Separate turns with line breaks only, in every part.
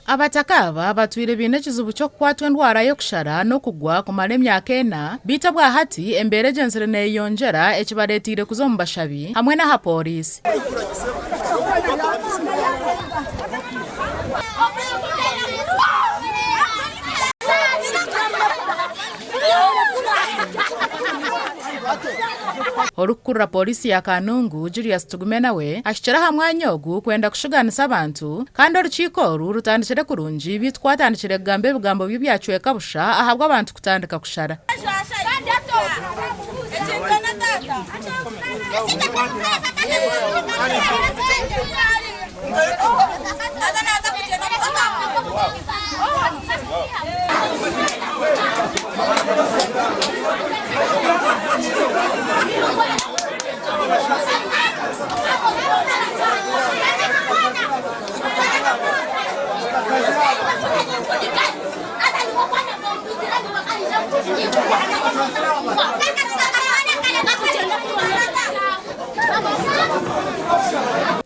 Abataka aba batwire baine ekizibu ky'okukwatwa endwara y'okushara n'okugwa kumara emyaka ena beitu obwahati embeera egyenzire neyeyongyera ekibareteire kuza omu bashabi hamwe n'aha pooriisi. Orikukurira Pooriisi ya Kanungu, Julius Tugume nawe ahikire aha mwanya ogu kwenda kushugaanisa abantu kandi orukiiko oru rutandikire kurungi beitu ku atandikire kugamba ebigambo bye byacweka busha ahabw'abantu kutandika kushara.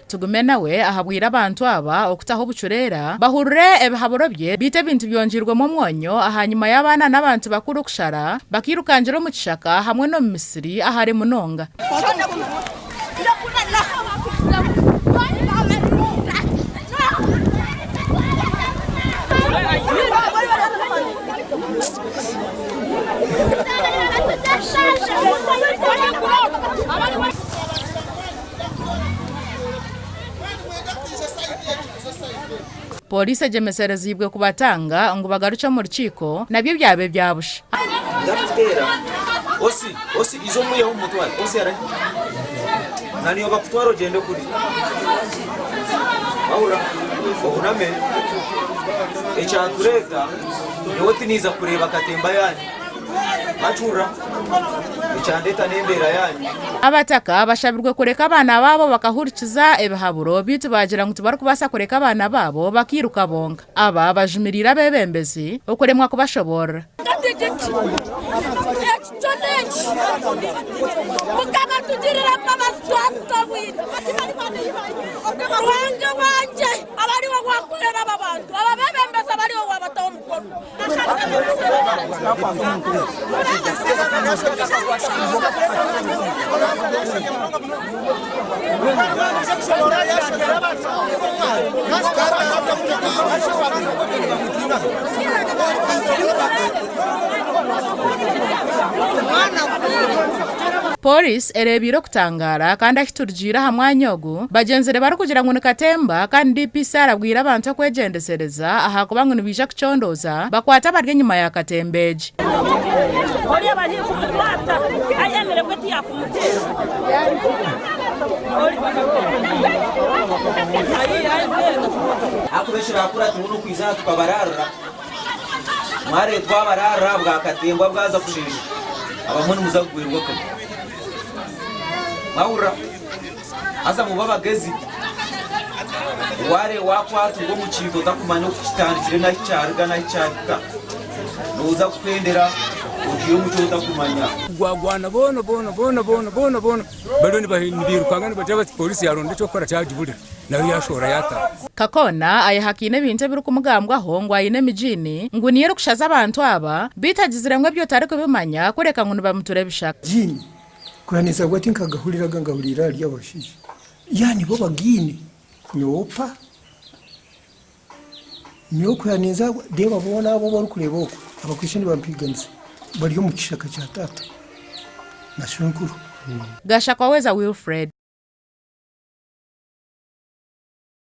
Tugume nawe ahabwire abantu aba okutaho obucureera bahurire ebihaburo bye beitu ebintu byongyirwemu omwonyo ahanyima y'abaana n'abantu bakuru kushara bakairukangira omu kishaka hamwe n'omu misiri ahare munonga. Pooriisi egyemesereziibwe kubatanga ngu bagarukye omu rukiiko nabyo byaba ebya busha.
Ndakuteera osi osi iza omwiheho omumutware osi arahi naniiwe bakutware ogyende kuri wahurira ohuname ekyatureeta nyowe tiniiza kureeba katemba yaanyu wakihurira ekyandeeta n'embeera yaanyu.
Abataka bashabirwe kureka abaana baabo bakahurikiza ebihaburo beitu baagira ngu tibarikubaasa kureka abaana baabo bakairuka bonka. Aba bajumiriire abeebembezi okuremwa kubashoboorora. Pooriisi ereebiire okutangaara kandi ahi turugiire aha mwanya ogu, bagyenzire barikugira ngu ni katemba kandi DPC arabwire abantu okwegyendesereza ahakuba ngu nibaija kucondooza bakwate abari enyima ya katemba egi.
Ahakuba ekiraakurateho n'okwija aha tukabaraarira, mwareetwa abaraarira aha bwa katembwa bwaza kusheesha, abamwe nimuza kugwerwa akabi. Mwahurira? Haza mube abagezi, waare waakwatirwa omu kintu otakumanya oku kitandikire n'ahi kyaruga n'ahi kyahika, nooza kuhendera ogiire omu ki otakumanya.
Gwagwana boona boona boona boona boona boona bariyo nibairukanga nibagira bati pooriisi yaaronda eky'okukora kyagiburira nayo yaashohora yaataaha.
Kakoona ayehakaine ebintu ebirikumugambwaho ngu aine emijiini ngu niyo erikushaza abantu aba beitu agizire ngu ebyo tarikubimanya kureka ngu nibamutura ebishaka.
Jiini kuranisa bwati nkagahuriraga ngahurira ahari abashaija yaani bo bagaine nyowe opa nyowe kuranisa reeba boona abo abu orikureeba okwo abakwaitse nibampiiganisa bari omu kishaka kya taata na shwenkuru.
Gashakwa Weza Wilfred.